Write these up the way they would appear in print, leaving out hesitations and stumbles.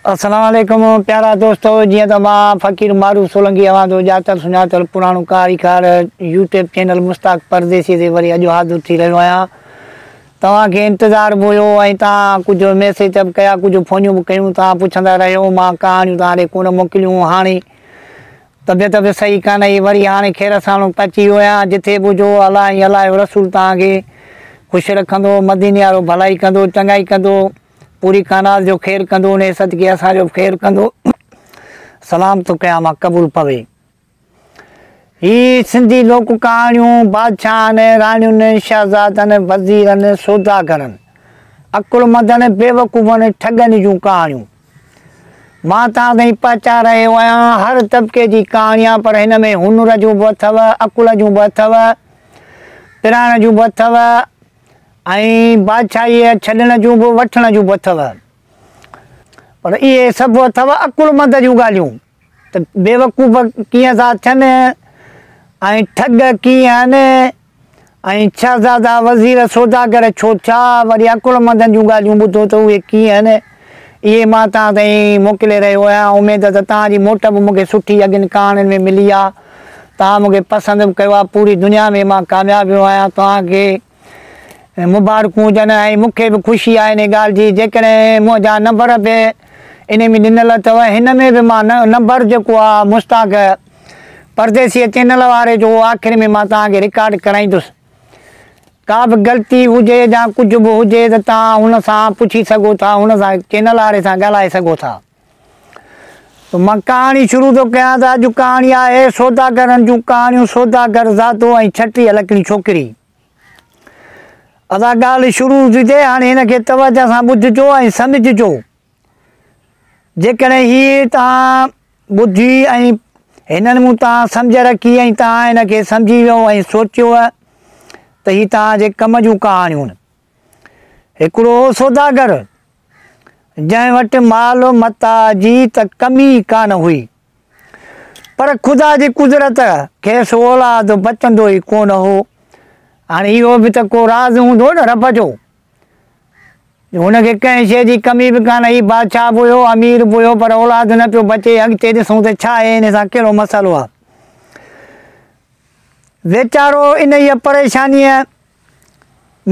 السلام عليڪم پيارا دوستو جيئن ته مان فقير معروف سولنگي اوهان جو ڄاتل سڃاتل پراڻو ڪاريڪار يوٽيوب چينل مشتاق پرديسي تي وري اڄ حاضر ٿي رهيو آهيان توهان کي انتظار به هيو ۽ توهان ڪجهه ميسيج به ڪيا ڪجهه فونيون به ڪيون توهان پڇندا رهيو مان ڪهاڻيون توهان ڏي ڪونه موڪليون هاڻي طبيعت به صحيح ڪانه هئي وري هاڻي خير ساڻو پهچي ويو آهيان جٿي به هجو الله ۽ الله جو رسول توهان کي خوش رکندو مديني وارو ڀلائي ڪندو چڱائي ڪندو پوري ڪائنات جو خير ڪندو انهي صدقي اسان جو به خير ڪندو سلام ٿو ڪيان مان قبول پوي. هي سنڌي لوڪ ڪهاڻيون بادشاهن، راڻين، شهزادن، وزيرن، سوداگرن، عقلمندن، بيوقوفن، ٺڳن جون ڪهاڻيون مان توهان تائين پهچائي رهيو آهيان. هر طبقي جي ڪهاڻي آهي پر هن ۾ هنر جون به اٿو، عقل جون به اٿو، پرائڻ جون به اٿو ۽ بادشاهيء ڇڏڻ جون به وٺڻ جون به اٿو. پر اهي سڀ اٿو عقلمند جون ڳالهيون. ته بيوقوف ڪيئن ٿا ٿين ۽ ٺڳ ڪيئن آهن ۽ شهزادا وزير سوداگر ڇو ٿيا؟ وري عقلمندن جون ڳالهيون ٻڌو ته اهي ڪيئن آهن؟ اهي مان توهان تائين موڪلي رهيو آهيان. اميد ته توهان جي موٽ به مون کي سٺي اڳين ڪهاڻين ۾ ملي آهي. توهان مون کي پسند به ڪيو آهي. پوري دنيا ۾ مان ڪامياب ويو آهيان. توهان کي مبارڪون هجن ۽ مون کي به خوشي آهي انهي ڳالهه جي جيڪڏهن منهنجا نمبر به انهي ۾ ڏنل اٿو هن ۾ به مان نمبر جيڪو آهي مشتاق پرديسيء چينل واري جو آخر ۾ مان توهان کي رڪارڊ ڪرائيندس ڪا به غلطي هجي يا ڪجهه به هجي ته توهان هن سان پڇي سگهو ٿا هن سان چينل واري سان ڳالهائي سگهو ٿا. ته مان ڪهاڻي شروع ٿو ڪيان ته اڄ ڪهاڻي آهي سوداگرن جون ڪهاڻيون سوداگر زادو ۽ 36 لکڻي ڇوڪري. ادا ڳالهه شروع ٿي ٿئي هاڻي هن کي توجه سان ٻڌجو ۽ سمجهجو. جيڪڏهن هي توهان ٻڌي ۽ هنن مون توهان سمجهه رکي ۽ توهان هن کي سمجهي ويو ۽ سوچيو ته هي توهان جي ڪم جون ڪهاڻيون. هڪڙو هو سوداگر، جنهن وٽ مال متاع جي ته ڪمي ئي ڪانه هئي، پر خدا جي قدرت کيس اولاد بچندو ئي ڪونه هو. هاڻي اهو به ته ڪو راز هوندو نه رب جو، جو هن کي ڪنهن شيء جي ڪمي به ڪانه هئي، بادشاهه به هيو، امير به هيو، پر اولاد نه پيو بچي. اڳتي ڏسون ته ڇا آهي، ان سان ڪهڙو مسئلو آهي. ويچارو انهيء پريشانيء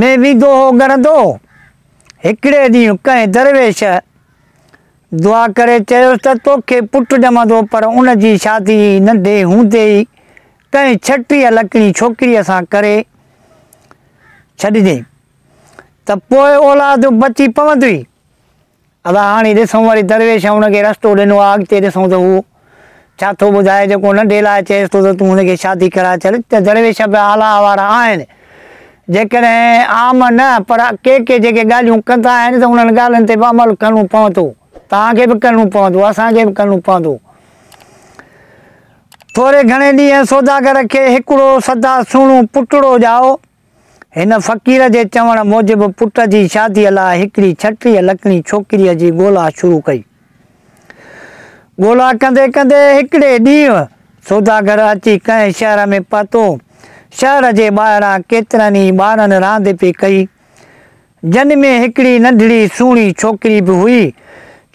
۾ ويندو هو ڳرندو. هڪڙي ڏينهن ڪنهن درويش دعا ڪري چيس ته توکي پٽ ڄمندو پر ان جي شادي ننڍي هوندي ئي ڪنهن 36 لکڻي ڇوڪريء سان ڪري ڇڏجين ته پوء اولاد بچي پوندئي. ادا هاڻي ڏسون وري درويش هن کي رستو ڏنو آ اڳتي ڏسون ته هو ڇا ٿو ٻڌائي جيڪو ننڍي لاء چئيس ٿو ته تون هن کي شادي ڪرائي ڇڏ ته درويش به اعليٰ وارا آهن جيڪڏهن عام نه پر ڪي ڪي جيڪي ڳالهيون ڪندا آهن ته انهن ڳالهين تي به عمل ڪرڻو پوندو توهان کي به ڪرڻو پوندو اسان کي به ڪرڻو پوندو. ٿوري گهڻي ڏينهن سوداگر کي هڪڙو سدا سهڻو پٽڙو ڄائو. هن فقير جي چوڻ موجب پٽ جي شاديء لاء هڪڙي 36 لکڻي ڇوڪريء جي ڳولا شروع ڪئي. ڳولا ڪندي ڪندي هڪڙي ڏينهن سوداگر اچي ڪنهن شهر ۾ پهتو. شهر جي ٻاهران ڪيترن ئي ٻارن راند پئي ڪئي، جن ۾ هڪڙي ننڍڙي سهڻي ڇوڪري به هئي،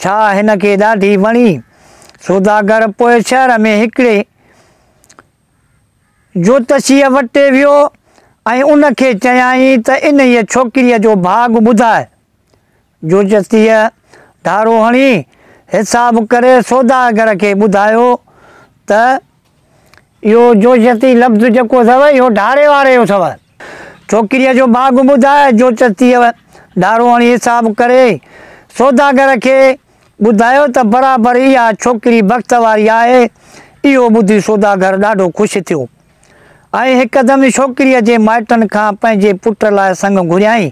ڇا هن کي ڏاڍي وڻي. سوداگر پوء شهر ۾ هڪڙي. جوتشيء وٽ ويو ۽ ان کي چيائين ته انهيء ڇوڪريء جو ڀاڳ ٻڌاء. جوتشيء ڍارو هڻي حساب ڪري سوداگر کي ٻڌايو ته اهو جوتشي لفظ جيڪو اٿو اهو ڍاري واري جو اٿو. ڇوڪريء جو ڀاڳ ٻڌاء. جوتشيء ڍارو هڻي حساب ڪري سوداگر کي ٻڌايو ته برابر اها ڇوڪري بخت واري آهي. اهو ٻڌي سوداگر ڏاڍو خوش ٿيو ۽ هڪدم ڇوڪريء جي مائٽن کان پنهنجي پٽ لاء سڱ گهريائين.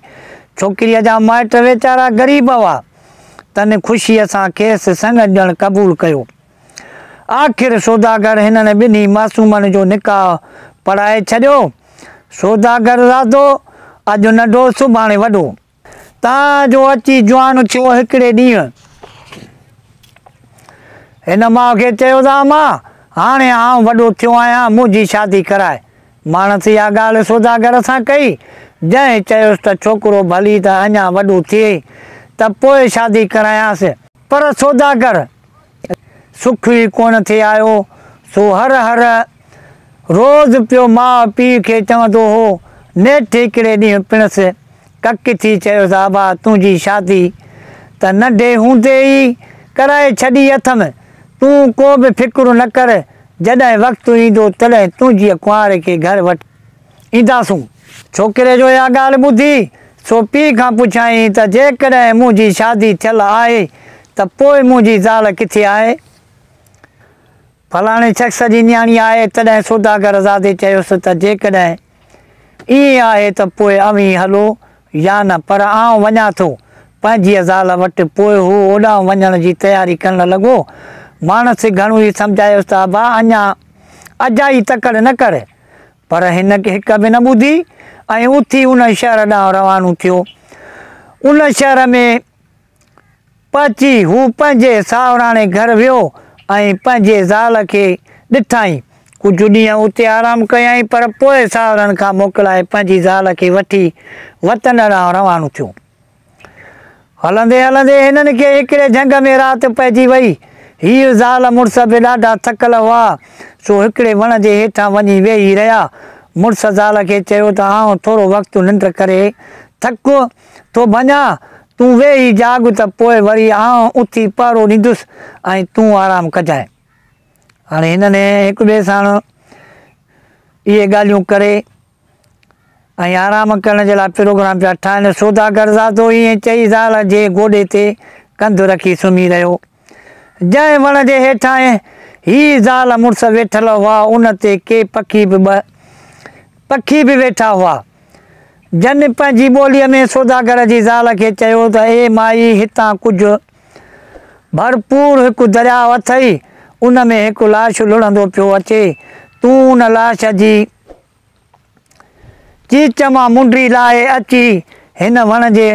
ڇوڪريء جا مائٽ ويچارا غريب هئا، تن خوشيء سان کيس سڱ ڏيڻ قبول ڪيو. آخر سوداگر هنن ٻنهي معصومن جو نڪاح پڙهائي ڇڏيو. سوداگر زادو اڄ ننڍو سڀاڻي وڏو. تان جو اچي جوان ٿيو. هڪڙي ڏينهن هن ماء کي چيو ته اما، هاڻي آئون وڏو ٿيو آهيان، منهنجي شادي ڪراء. ماڻس اها ڳالهه سوداگر سان ڪئي، جنهن چيس ته ڇوڪرو ڀلي ته اڃا وڏو ٿئي ته پوء شادي ڪرايانس. پر سوداگر سک ئي ڪونه ٿي آيو، سو هر هر روز پيو ماء پيء کي چوندو هو. نيٺ هڪڙي ڏينهن پڻس ڪڪ ٿي چيس، ابا تنهنجي شادي ته ننڍي هوندي ئي ڪرائي ڇڏي اٿم، تون ڪو به فڪر نه ڪر، جڏهن وقت ايندو تڏهن تنهنجيء ڪنوار کي گهر وٺي اينداسون. ڇوڪري جو اها ڳالهه ٻڌي، سو پيء کان پڇيائين ته جيڪڏهن منهنجي شادي ٿيل آهي ته پوء منهنجي زال ڪٿي آهي؟ فلاڻي شخص جي نياڻي آهي. تڏهن سوداگر زادي چيس ته جيڪڏهن ائين آهي ته پوء اوهين هلو يا نه، پر آئون وڃان ٿو پنهنجيء زال وٽ. پوء هو اوڏانهن وڃڻ جي تياري ڪرڻ لڳو. ماڻس گهڻو ئي سمجهايس ته ابا اڃا اجائي تڪڙ نه ڪر. پر هن هڪ به نه ٻڌي ۽ اٿي ان شهر ڏانهن روانو ٿيو. ان شهر ۾ پهچي هو پنهنجي ساهوراڻي گهر ويو ۽ پنهنجي زال کي ڏٺائين. ڪجهه ڏينهن اتي آرام ڪيائين پر پوء ساهرن کان موڪلائي پنهنجي زال کي وٺي وطن ڏانهن روانو ٿيو. هلندي هلندي هنن کي هڪڙي جهنگ ۾ رات پئجي وئي. هيء زال مڙس به ڏاڍا ٿڪل هئا، سو هڪڙي وڻ جي هيٺان وڃي ويهي رهيا. مڙس زال کي چيو ته آئون ٿورو وقت ننڊ ڪري ٿڪ ٿو ڀڃان، تون ويهي جاڳ ته پوء وري آئون اٿي پهرو ڏيندس ۽ تون آرام ڪجانء. هاڻي هنن هڪ ٻئي ساڻ اهي ڳالهيون ڪري ۽ آرام ڪرڻ جي لاء پروگرام پيا ٺاهن. سوداگر زادو ائين چئي زال جي گوڏي تي ڪنڌ رکي سمهي رهيو. جنهن وڻ جي هيٺان هي زال مڙس ويٺل هئا، ان تي ڪي پکي به ٻه پکي به ويٺا هئا، جن پنهنجي ٻوليء ۾ سوداگر جي زال کي چيو ته اي مائي هتان ڪجهه ڀرپور هڪ درياء اٿئي، ان ۾ هڪ لاش لڙهندو پيو اچي، تون ان لاش جي چيچ مان منڊي لاهي اچي هن وڻ جي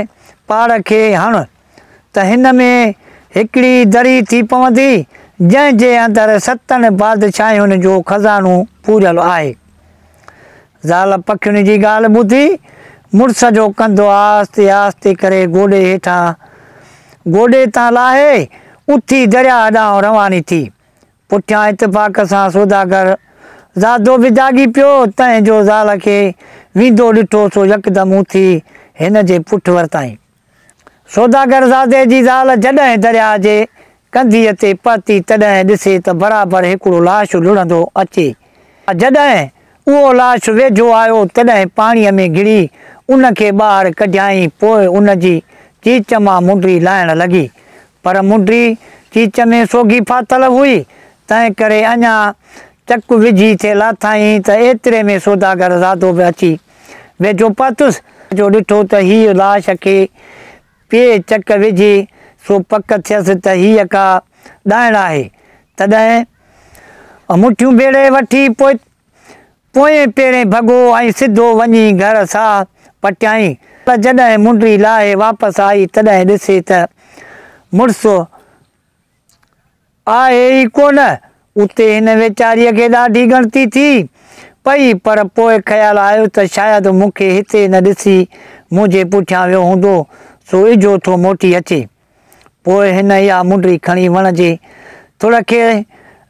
پاڙ کي هڻ ته هن ۾ هڪڙي دري ٿي پوندي، جنهن جي اندر ستن بادشاهين جو خزانو پوريل آهي. زال پکين جي ڳالهه ٻڌي مڙس جو ڪنڌ آهستي آهستي ڪري گوڏي هيٺان گوڏي تان لاهي اٿي درياهه ڏانهن رواني ٿي. پٺيان اتفاق سان سوداگر زادو به جاڳي پيو، تنهن جو زال کي ويندو ڏٺو سو يڪدم اٿي هن جي پٺ ورتائين. سوداگر زادي جي زال جڏهن درياء جي ڪنڌيء تي پهتي تڏهن ڏسي ته برابر هڪڙو لاش لڙهندو اچي. جڏهن اهو لاش ويجهو آيو تڏهن پاڻيء ۾ گهڙي ان کي ٻاهر ڪڍيائين، پوء ان جي چيچ مان منڊي لاهڻ لڳي. پر منڊي چيچ ۾ سوگهي ڦاٿل هئي، تنهن ڪري اڃا چڪ وجهي ٿي لاٿائين ته ايتري ۾ سوداگر زادو به اچي ويجهو پهتس، جو ڏٺو ته هيء لاش کي پئي چڪ وجهي، سو پڪ ٿيس ته هيء ڪا ڏائڻ آهي. تڏهن مٺيون ڀيڙي وٺي پوئين پيرين ڀڳو ۽ سڌو وڃي گهر ساهه پٽيائين. پر جڏهن منڊي لاهي واپس آئي تڏهن ڏسي ته مڙس آهي ئي ڪونه. اتي هن ويچاريء کي ڏاڍي ڳڻتي ٿي پئي، پر پوء خيال آيس ته شايد مون کي هتي نه ڏسي منهنجي پٺيان ويو هوندو، سو اجهو ٿو موٽي اچي. پوء هن اها منڊي کڻي وڻ جي ٿڙ کي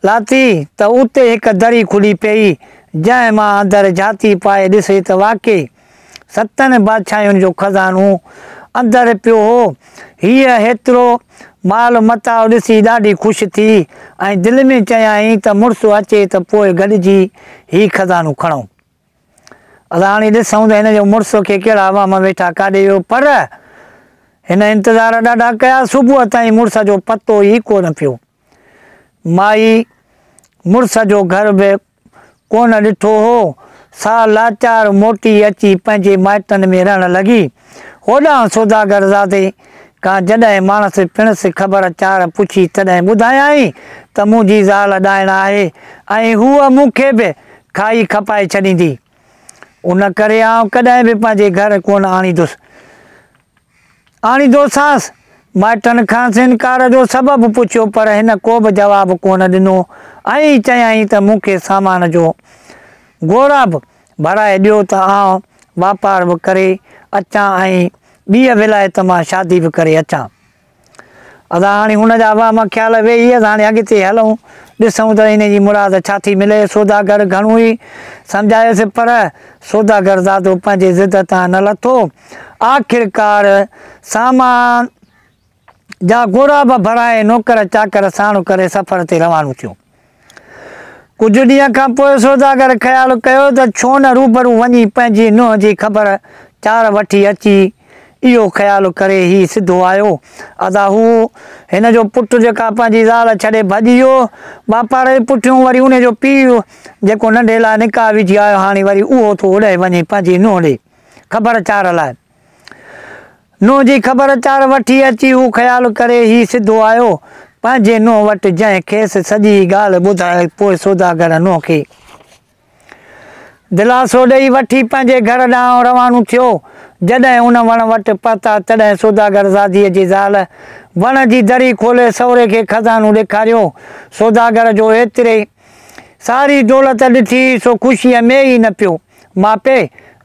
لاتي ته اتي هڪ دري کلي پيئي، جنهن مان اندر جهاتي پائي ڏسي ته واقعي ستن بادشاهين جو خزانو اندر پيو هو. هيء هيترو مال متاع ڏسي ڏاڍي خوش ٿي ۽ دل ۾ چيائين ته مڙس اچي ته پوء گڏجي هي خزانو کڻون. اسان هاڻي ڏسون ته هن جو مڙس کي ڪهڙا وهم ويٺا ڪاڏي ويو پر هن انتظار ڏاڍا ڪيا صبح تائين مڙس جو پتو ئي ڪو نه پيو. مائي مڙس جو گهر به ڪونه ڏٺو هو سا لاچار موٽي اچي پنهنجي مائٽن ۾ رهڻ لڳي. هوڏانهن سوداگر زادي کان جڏهن ماڻس پڻس خبر چار پڇي تڏهن ٻڌايائين ته منهنجي زال ڏائڻ آهي ۽ هوء مون کي به کائي کپائي ڇڏيندي. ان ڪري آئون ڪڏهن به پنهنجي گهر ڪونه آڻيندس. آڻيندوسانس. مائٽن کانئس انڪار جو سبب پڇيو پر هن ڪوبه جواب ڪونه ڏنو ۽ چيائين ته مون کي سامان جو غوراب ڀرائي ڏيو ته آئون واپار به ڪري اچان ۽ ٻيء ولايت مان شادي به ڪري اچان. ادا هاڻي هن جا وهم خيال ويهي اسان هاڻي اڳتي هلون، ڏسون ته هن جي مراد ڇا ٿي ملي. سوداگر گهڻو ئي سمجهايس پر سوداگر زادو پنهنجي ضد تان نه لٿو. آخرڪار سامان جا غوراب ڀرائي نوڪر چاڪر ساڻ ڪري سفر تي روانو ٿيو. ڪجهه ڏينهن کان پوء سوداگر خيال ڪيو ته ڇو نه روبرو وڃي پنهنجي نونهن جي خبر چار وٺي اچي. اهو خيال ڪري هي سڌو آيو. ادا هو هن جو پٽ جيڪا پنهنجي زال ڇڏي ڀڄي ويو واپار جي پٺيون وري ان جو پيء جيڪو ننڍي لاء نڪاح وجهي آيو هاڻي وري اهو ٿو اوڏانهن وڃي پنهنجي نونهن ڏي خبر چار لاء. نونهن جي خبر چار وٺي اچي هو خيال ڪري هي سڌو آيو پنهنجي نونهن وٽ جنهن کيس سڄي ڳالهه ٻڌائي پوء سوداگر نونهن کي دلاسو ڏئي وٺي پنهنجي گهر ڏانهن روانو ٿيو. جڏهن ان وڻ وٽ پهتا تڏهن سوداگر زاديء جي زال وڻ جي دري کولي سهري کي خزانو ڏيکاريو. سوداگر جو ايتري ساري دولت ڏٺي سو خوشيء ۾ ئي نه پيو ماپي.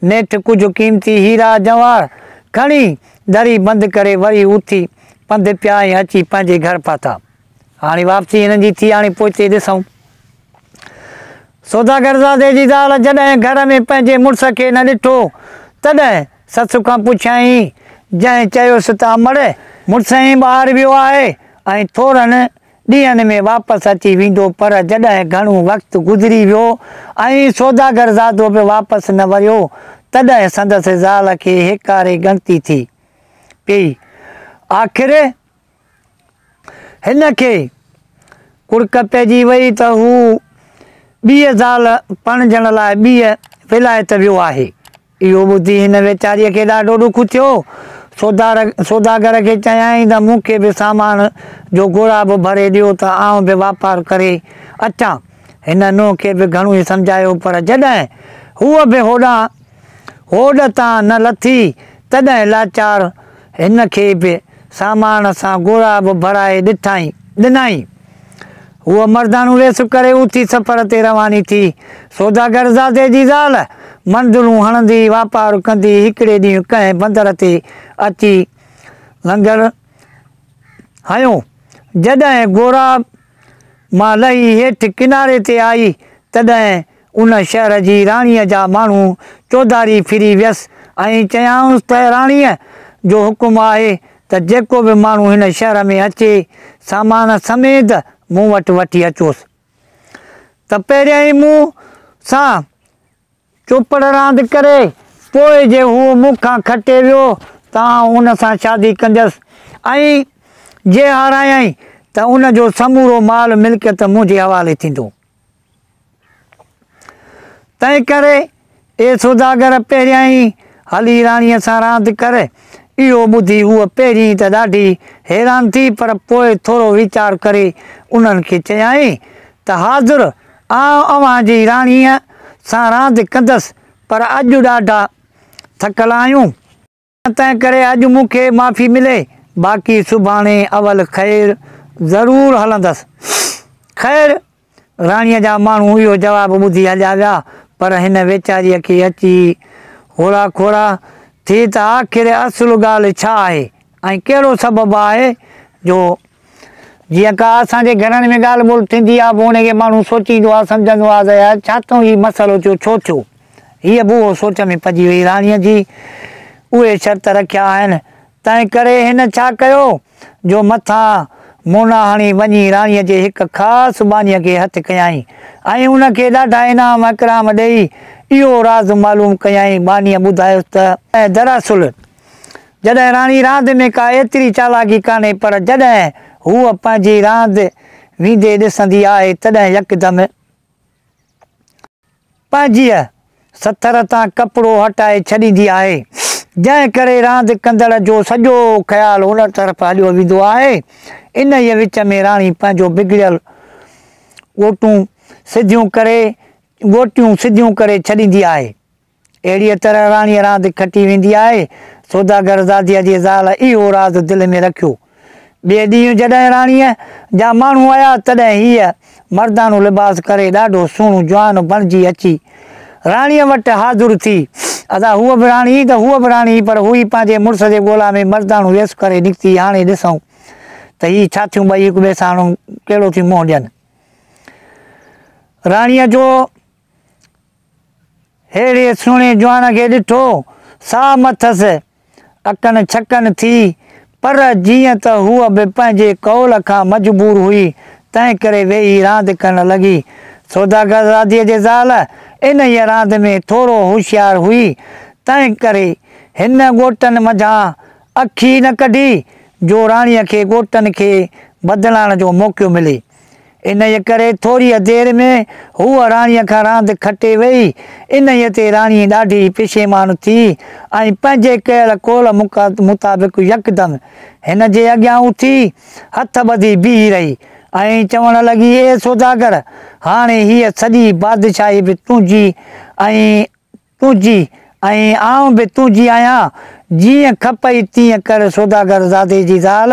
نيٺ ڪجهه قيمتي هيرا جواهر کڻي دري بند ڪري وري اٿي پنڌ پيا ۽ اچي پنهنجي گهر پهتا. هاڻي واپسي هنن جي ٿي هاڻي پوئتي ڏسون. سوداگرزادي جي زال جڏهن گهر ۾ پنهنجي مڙس کي نه ڏٺو، تڏهن سس کان پڇيائين، جنهن چيس ته امڙ، مڙسهين ٻاهر ويو آهي ۽ ٿورن ڏينهن ۾ واپس اچي ويندو، پر جڏهن گهڻو وقت گذري ويو ۽ سوداگرزادو به واپس نه وريو، تڏهن سندس زال کي هيڪاري ڳڻتي ٿي پيئي. آخر هن کي ڪڙڪ پئجي وئي ته هو ٻيء زال پرڻجڻ لاء ٻيء ولايت ويو آهي. اهو ٻڌي هن ويچاريء کي ڏاڍو ڏک ٿيو. سوداگر کي چيائين ته مون کي به سامان جو غوراب ڀري ڏيو ته آئون به واپار ڪري اچان. هن نونهن کي به گهڻو ئي سمجهايو پر جڏهن هوء به هوڏانهن هوڏ تان نه لٿي، تڏهن لاچار هن کي به سامان سان غوراب ڀرائي ڏٺائين، ڏنائين. هوء مردانو ويس ڪري اٿي سفر تي رواني ٿي. سوداگر زادي جي زال منزلون هڻندي، واپار ڪندي، هڪڙي ڏينهن ڪنهن بندر تي اچي لنگر هنيو. جڏهن غوراب مان لهي هيٺ ڪناري تي آئي، تڏهن ان شهر جي راڻيء جا ماڻهو چوڌاري ڦري ويس ۽ چيائونس ته راڻيء جو حڪم آهي ته جيڪو به ماڻهو هن شهر ۾ اچي، سامان سميت مون وٽ وٺي اچوس ته پهريائين مون سان چوپڙ راند ڪري، پوء جي هو مون کان کٽي ويو ته آئون ان سان شادي ڪنديس ۽ جي هارايائين ته ان جو سمورو مال ملڪيت منهنجي حوالي ٿيندو. تنهنڪري اي سوداگر پهريائين هلي راڻيء سان راند ڪر. اهو ٻڌي هوء پهرين ته ڏاڍي حيران ٿي، پر پوء ٿورو ويچار ڪري انهن کي چيائين ته حاضر، آئون اوهان جي راڻيء سان راند ڪندس، پر اڄ ڏاڍا ٿڪل آهيون. تنهن ڪري اڄ مون کي معافي ملي، باقي سڀاڻي اول خير ضرور هلندس. خير! راڻيء جا ماڻهو اهو جواب ٻڌي هليا ويا، پر هن ويچاريء کي اچي هورا کورا ٿي ته آخر اصل ڳالهه ڇا آهي ۽ ڪهڙو سبب آهي جو جيئن ڪا اسان جي گهرن ۾ ڳالهه ٻولهه ٿيندي آهي پوء ان کي ماڻهو سوچيندو آهي سمجهندو آهي ته يار ڇا ٿو هي مسئلو ٿيو ڇو ٿيو؟ هيء به اهو سوچ ۾ پئجي وئي راڻيء جي اهي شرط رکيا آهن تنهن ڪري هن ڇا ڪيو جو مٿان مونا هڻي وڃي راڻيء جي هڪ خاص ٻانهيء کي هٿ ڪيائين ۽ ان کي ڏاڍا انعام اڪرام ڏيئي اهو راز معلوم ڪيائين ٻانهيء ٻڌايس ته دراصل جڏهن راڻي راند ۾ ڪا ايتري چالاڪي ڪانهي پر جڏهن هوء پنهنجي راند ويندي ڏسندي آهي تڏهن يڪدم پنهنجيء سٿر تان ڪپڙو هٽائي ڇڏيندي آهي، جنهن ڪري راند ڪندڙ جو سڄو خيال ان طرف هليو ويندو آهي. انهيء وچ ۾ راڻي پنهنجو بگڙيل ڳوٽون سڌيون ڪري ڳوٽيون سڌيون ڪري ڇڏيندي آهي. اهڙيء طرح راڻيء راند کٽي ويندي آهي. سوداگر زاديء جي زال اهو راز دل ۾ رکيو. ٻئي ڏينهن جڏهن راڻيء جا ماڻهو آيا، تڏهن هيء مردانو لباس ڪري ڏاڍو سهڻو جوان بڻجي اچي راڻيء وٽ حاضر ٿي. ادا هوء به راڻي ته هوء به راڻي، پر هوء پنهنجي مڙس جي ڳولا ۾ مردانو ويس ڪري نڪتي. هاڻي ڏسون ته هي ڇا ٿيون ٻئي هڪ ٻئي ساڻ ڪهڙو ٿيون منهن ڏين. راڻيء جو ههڙي سهڻي جوان کي ڏٺو، سا مٿس اڪن ڇڪن ٿي، پر جيئن ته هوء به پنهنجي قول کان مجبور هئي، تنهنڪري ويهي راند ڪرڻ لڳي. سوداگرزادي جي زال انهيء راند ۾ ٿورو هوشيار هئي، تنهنڪري هن ڳوٽن منجهان اک ئي نه ڪڍي، جو راڻيء کي ڳوٽن کي بدلائڻ جو موقعو ملي. انهيء ڪري ٿوريء دير ۾ هوء راڻيء کان راند کٽي ويئي. انهيء تي راڻي ڏاڍي پشيمان ٿي ۽ پنهنجي ڪيل قول مطابق يڪدم هن جي اڳيان اٿي هٿ ٻڌي بيهي رهي ۽ چوڻ لڳي، اي سوداگر! هاڻي هيء سڄي بادشاهي به تنهنجي ۽. تنهنجي ۽ آئون به تنهنجي آهيان، جيئن کپئي تيئن ڪر. سوداگر زادي جي زال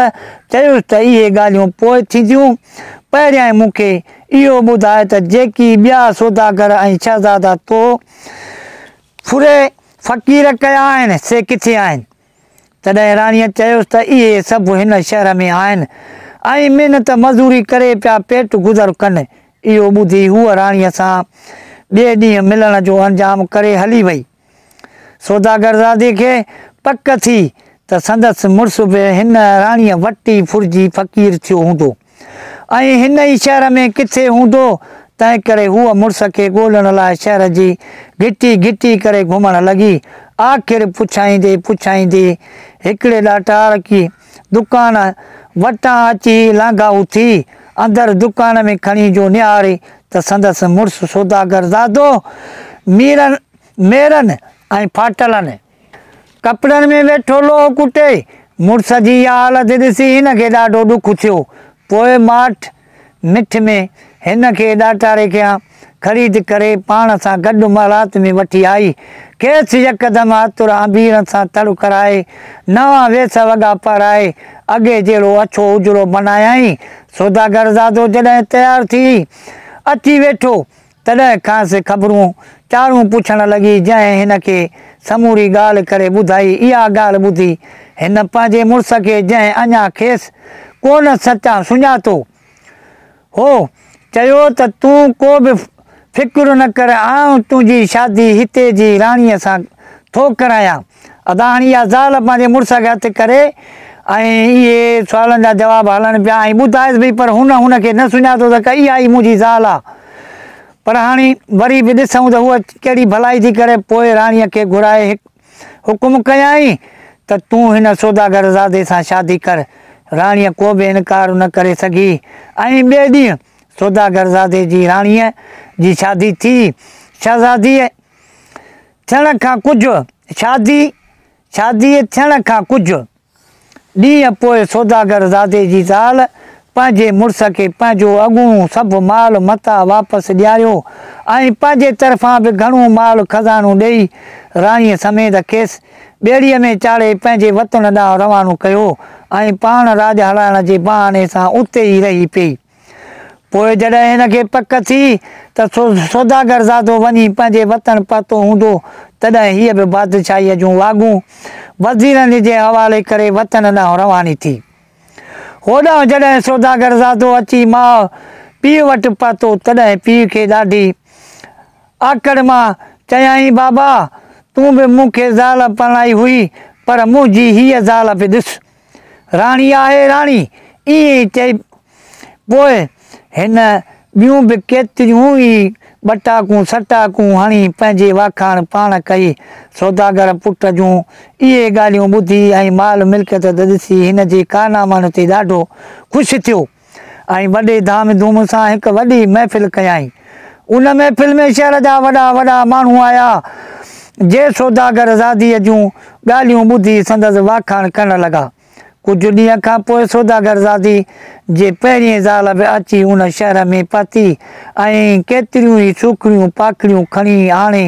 چيس ته اهي ڳالهيون پوء ٿينديون، پهريائين مون کي اهو ٻڌاء ته جيڪي ٻيا سوداگر ۽ شهزادا تو ڦري فقير ڪيا آهن، سي ڪٿي آهن؟ تڏهن راڻيء چيس ته اهي سڀ هن شهر ۾ آهن ۽ محنت مزوري ڪري پيا پيٽ گذر ڪن. اهو ٻڌي هوء راڻيء سان ٻئي ڏينهن ملڻ جو انجام ڪري هلي وئي. سوداگرزادي کي پڪ ٿي ته سندس مڙس به هن راڻيء وٽ ئي ڦرجي فقير ٿيو هوندو. ۽ هن ئي شهر ۾ ڪٿي هوندو، تنهنڪري هوء مڙس کي ڳولڻ لاء شهر جي گهٽي گهٽي ڪري گهمڻ لڳي. آخر پڇائيندي پڇائيندي هڪڙي ڏاٽارڪي دڪان وٽان اچي لانگهائو ٿي. اندر دڪان ۾ کڻي جو نهاري ته سندس مڙس سوداگرزادو ميرن ميرن ۽ ڦاٽلن. ڪپڙن ۾ ويٺو لوهه ڪٽي. مڙس جي اها حالت ڏسي هن کي ڏاڍو ڏک ٿيو. پوء ماٺ مٺ ۾ هن کي ڏاٽاري کان خريد ڪري پاڻ سان گڏ محلات ۾ وٺي آئي. کيس يڪدم عطر عنبيرن سان تڙ ڪرائي، نوان ويس وڳا پهرائي، اڳي جهڙو اڇو اجرو بنايائين. سوداگرزادو جڏهن تيار ٿي اچي ويٺو، تڏهن کانئس خبرون چارون پڇڻ لڳي، جنهن هن کي سموري ڳالهه ڪري ٻڌائي. اها ڳالهه ٻڌي هن پنهنجي مڙس کي، جنهن اڃا کيس ڪونه سڃاتو هو، چيو ته تون ڪو به فڪر نه ڪر، آئون تنهنجي شادي هتي جي راڻيء سان ٿو ڪرايان. ادا هاڻي اها زال پنهنجي مڙس کي هٿ ڪري ۽ اهي سوالن جا جواب هلن پيا ۽ ٻڌائيس به پر هن هن کي نه سڃاتو ته اها ئي منهنجي زال آ پر هاڻي وري به ڏسون ته هوء ڪهڙي ڀلائي ٿي ڪري پوء راڻيء کي گهرائي حڪم ڪيائين ته تون هن سوداگر زادي سان شادي ڪر. راڻيء ڪو به انڪار نه ڪري سگهي ۽ ٻئي ڏينهن سوداگر زادي جي راڻيء جي شادي ٿي. شهزاديء ٿيڻ کان ڪجهه شادي شاديء ٿيڻ کان ڪجهه ڏينهن پوء سوداگر زادي جي زال پنهنجي مڙس کي پنهنجو اڳوڻو سڀ مال متاع واپس ڏياريو ۽ پنهنجي طرفان به گهڻو مال خزانو ڏيئي راڻيء سميت کيس ٻيڙيء ۾ چاڙهي پنهنجي وطن ڏانهن روانو ڪيو ۽ پاڻ راڄ هلائڻ جي بهاني سان اتي ئي رهي پيئي. پوء جڏهن هن کي پڪ ٿي ته سوداگرزادو وڃي پنهنجي وطن پهتو هوندو، تڏهن هيء به بادشاهيء جون واڳون وزيرن جي حوالي ڪري وطن ڏانهن رواني ٿي. هوڏانهن جڏهن سوداگرزادو اچي ماء پيء وٽ پهتو، تڏهن پيء کي ڏاڍي آڪڙ مان چيائين، بابا! تون به مون کي زال پرڻائي هئي، پر منهنجي هيء زال به ڏس. راڻي آهي راڻي! ائين چئي پوء هن ٻيون به ڪيتريون ئي ٻٽاڪون سٽاڪون هڻي پنهنجي واکاڻ پاڻ ڪئي. سوداگر پٽ جون اهي ڳالهيون ٻڌي ۽ مال ملڪيت ڏسي هن جي ڪارنامن تي ڏاڍو خوش ٿيو ۽ وڏي ڌام ڌوم سان هڪ وڏي محفل ڪيائين. ان محفل ۾ شهر جا وڏا وڏا ماڻهو آيا، جي سوداگر زاديء جون ڳالهيون ٻڌي سندس واکاڻ ڪرڻ لڳا. ڪجهه ڏينهن کان پوء سوداگر زادي جي پهرين زال به اچي ان شهر ۾ پهتي ۽ ڪيتريون ئي سوکڙيون پاکڙيون کڻي آڻي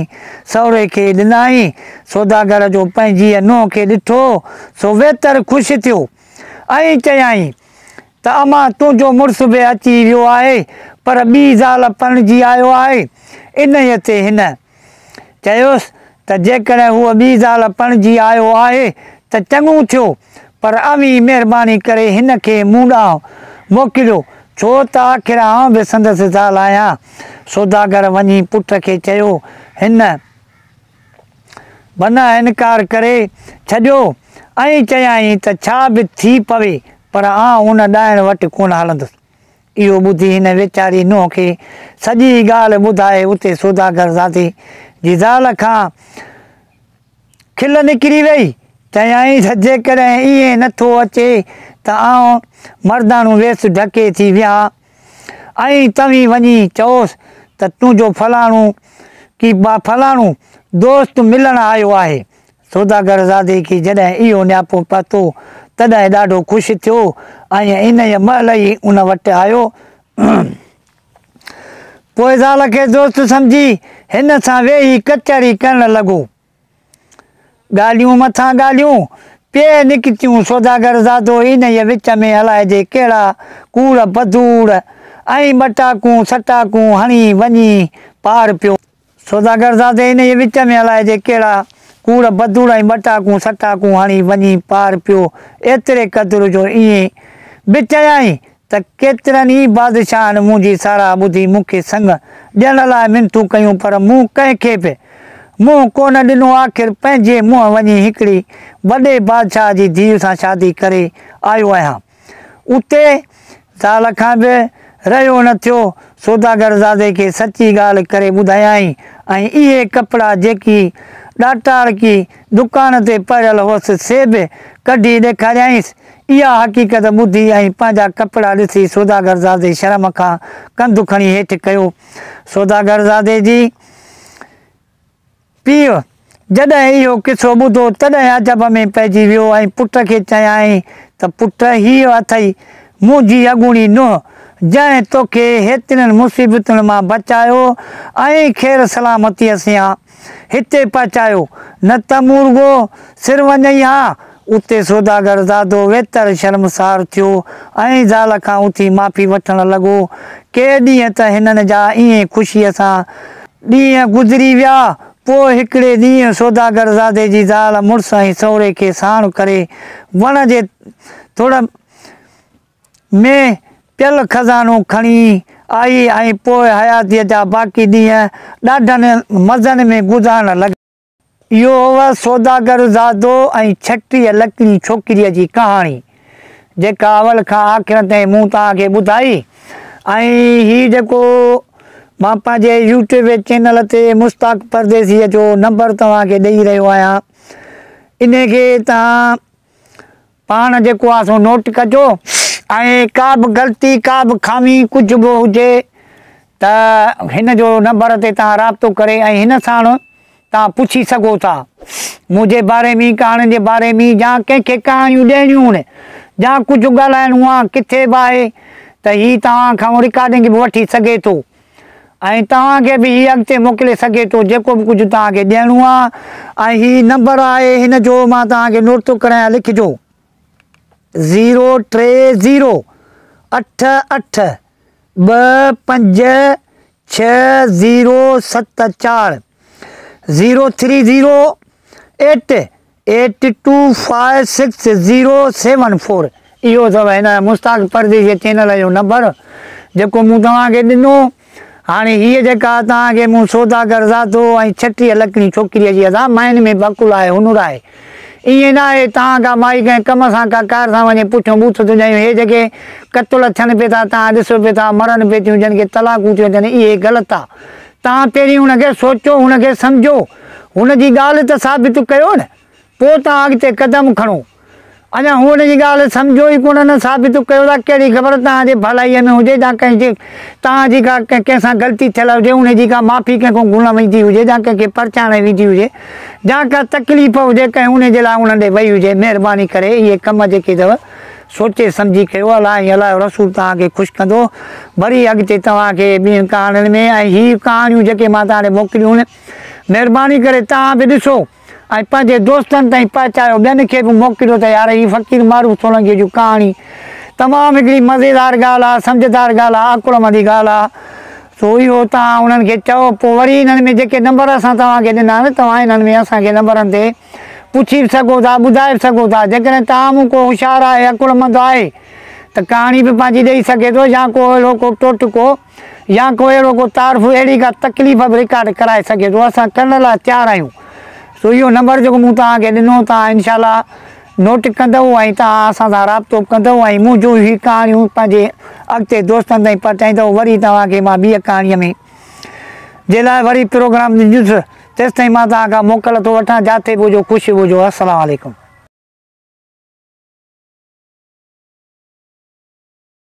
سهري کي ڏنائين. سوداگر جو پنهنجيء نونهن کي ڏٺو، سو ويتر خوش ٿيو ۽ چيائين ته امان تنهنجو مڙس به اچي ويو آهي، پر ٻي زال پرڻجي آيو آهي. انهيء تي هن چيس ته جيڪڏهن هو ٻي زال پرڻجي آيو آهي ته چڱو ٿيو، پر اوهين مهرباني ڪري هن کي مون ڏانهن موڪليو، ڇو ته آخر آئون به سندس زال آهيان. سوداگر وڃي پٽ کي چيو. هن بنهه انڪار ڪري ڇڏيو ۽ چيائين ته ڇا به ٿي پوي پر آئون ان ڏائڻ وٽ ڪونه هلندس. اهو ٻڌي هن ويچاري نونهن کي سڄي ڳالهه ٻڌائي. اتي سوداگر زادي جي زال کان کل نڪري ويئي. چيائين ته جيڪڏهن ائين نه ٿو اچي ته آئون مرداڻو ويس ڍڪي ٿي ويهان ۽ توهين وڃي چئوس ته تنهنجو فلاڻو ڪي فلاڻو دوست ملڻ آيو آهي. سوداگر زادي کي جڏهن اهو نياپو پهتو، تڏهن ڏاڍو خوش ٿيو ۽ انهيء مهل ئي ان وٽ آيو. پوء زال کي دوست سمجهي هن سان ويهي ڪچهري ڪرڻ لڳو. ڳالهيون مٿان ڳالهيون پئي نڪتيون. سوداگر زادو انهيء وچ ۾ الائجي ڪهڙا ڪوڙ بدوڙ ۽ ٻٽاڪون سٽاڪون هڻي وڃي پار پيو. سوداگر زادي انهيء وچ ۾ الائجي ڪهڙا ڪوڙ بدوڙ ۽ ٻٽاڪون سٽاڪون هڻي وڃي پار پيو، ايتري قدر جو ائين به چيائين ته ڪيترن ئي بادشاهن منهنجي ساراهه ٻڌي مون کي سڱ ڏيڻ لاء منٿون ڪيون پر مون ڪنهن کي به منهن ڪونه ڏنو آخر پنهنجي منهن وڃي هڪڙي وڏي بادشاهه جي ڌيء سان شادي ڪري آيو آهيان. اتي زال کان به رهيو نه ٿيو، سوداگر زادي کي سچي ڳالهه ڪري ٻڌايائين ۽ اهي ڪپڙا جيڪي ڏاٽاڙڪي دڪان تي پهريل هئس سي به ڪڍي ڏيکاريائينس. اها حقيقت ٻڌي ۽ پنهنجا ڪپڙا ڏسي سوداگر زادي شرم کان ڪنڌ کڻي هيٺ ڪيو. سوداگر زادي جي. پيء جڏهن اهو قصو ٻڌو، تڏهن عجب ۾ پئجي ويو ۽ پٽ کي چيائين ته پٽ، هيء اٿئي منهنجي اڳوڻي نونهن، جنهن توکي هيترين مصيبتن مان بچايو ۽ خير سلامتيء سان هتي پهچايو، نه ته مون رڳو سر وڃئي ها. اتي سوداگر زادو ويتر شرمسار ٿيو ۽ زال کان اٿي معافي وٺڻ لڳو. ڪي ڏينهن ته هنن جا ائين خوشيء سان ڏينهن گذري ويا. پوء هڪڙي ڏينهن سوداگر زادي جي زال مڙس ۽ سهري کي ساڻ ڪري وڻ جي ٿڙ ۾ پيل خزانو کڻي آئي ۽ پوء حياتيء جا باقي ڏينهن ڏاڍن مزن ۾ گذارڻ لڳا. اهو هو سوداگر زادو ۽ 36 لکڻي ڇوڪريء جي ڪهاڻي، جيڪا اول کان آخر تائين مون توهان کي ٻڌائي ۽ هي جيڪو مان پنهنجي يوٽيوب چينل تي مشتاق پرديسيء جو نمبر توهان کي ڏئي رهيو آهيان، انهي کي توهان پاڻ جيڪو آهي سو نوٽ ڪجو ۽ ڪا به غلطي ڪا به خامي ڪجهه به هجي ته هن جو نمبر تي توهان رابطو ڪري ۽ هن ساڻ توهان پڇي سگهو ٿا منهنجي باري ۾ ڪهاڻين جي باري ۾ يا ڪنهن کي ڪهاڻيون ڏيڻيون آهن يا ڪجهه ڳالهائڻو آهي ڪٿي به آهي ته هي توهان کان رڪارڊنگ به وٺي سگهي ٿو ۽ توهان کي به هي اڳتي موڪلي سگهي ٿو جيڪو به ڪجهه توهان کي ڏيڻو آهي ۽ هي نمبر آهي هن جو مان توهان کي نوٽ ٿو ڪرايان لکجو زيرو ٽي زيرو اٺ اٺ ٻه پنج ڇهه زيرو ست چار zero three zero eight eight two five six zero seven four اهو اٿو هن مشتاق پرديسي چينل جو نمبر جيڪو مون توهان کي ڏنو. هاڻي هيء جيڪا توهان کي مون سوداگر زادو ۽ 36 لکڻي ڇوڪريء جي ادا ماين ۾ به عقل آهي هنر آهي. ائين نه آهي توهان ڪا مائي ڪنهن ڪم سان ڪا ڪار سان وڃي پٺيون ٻوٿ ٿيون ڄايون هي جيڪي قتل ٿين پي ٿا توهان ڏسو پي ٿا مرن پي ٿيون جن کي طلاقون ٿيون اچن اهي غلط آ توهان پهرين هن کي سوچو هن کي سمجهو هن جي ڳالهه ته ثابت ڪيو نه پوء توهان اڳتي قدم کڻو. اڃا هو ان جي ڳالهه سمجهيو ئي ڪونه نه ثابت ڪيو ته ڪهڙي خبر توهان جي ڀلائيء ۾ هجي يا ڪنهن جي توهان جي ڪا ڪنهن سان غلطي ٿيل هجي ان جي ڪا معافي ڪنهن کان گهرڻ ويندي هجي يا ڪنهن کي پرچائڻ ويندي هجي يا ڪا تڪليف هجي ڪنهن ان جي لاء انهن ڏي وئي هجي مهرباني ڪري اهي ڪم جيڪي اٿو سوچي سمجهي ڪيو الله ۽ الله جو رسول توهان کي خوش ڪندو وري اڳتي توهان کي ٻين ڪهاڻين ۾ ۽ هي ڪهاڻيون جيڪي مان توهان ڏي موڪليون مهرباني ڪري توهان به ڏسو ۽ پنهنجي دوستن تائين پهچايو ٻين کي به موڪليو ته يار هي فقير معروف سولنگيء جون ڪهاڻي تمام هڪڙي مزيدار ڳالهه آ سمجهدار ڳالهه آ عقلمندي ڳالهه آ سو اهو توهان انهن کي چئو پوء وري انهن ۾ جيڪي نمبر اسان توهان کي ڏنا آهن توهان انهن ۾ اسان کي نمبرن تي پڇي به سگهو ٿا ٻڌائي به سگهو ٿا جيڪڏهن توهان مون ڪو هوشيار آهي عقلمند آهي ته ڪهاڻي به پنهنجي ڏئي سگهي ٿو يا ڪو اهڙو ڪو ٽوٽڪو يا ڪو اهڙو ڪو تعارف اهڙي ڪا تڪليف به رڪارڊ ڪرائي سگهي ٿو اسان ڪرڻ لاء تيار آهيون سو اهو نمبر جيڪو مون توهان کي ڏنو توهان انشاء الله نوٽ ڪندؤ ۽ توهان اسان سان رابطو به ڪندؤ ۽ منهنجون هي ڪهاڻيون پنهنجي اڳتي دوستن تائين پهچائيندؤ وري توهان کي مان ٻيء ڪهاڻيء ۾ جي لاء وري پروگرام ڏيندس تيستائين مان توهان کان موڪل ٿو وٺان جاتي به هجو خوش هجو السلام عليڪم.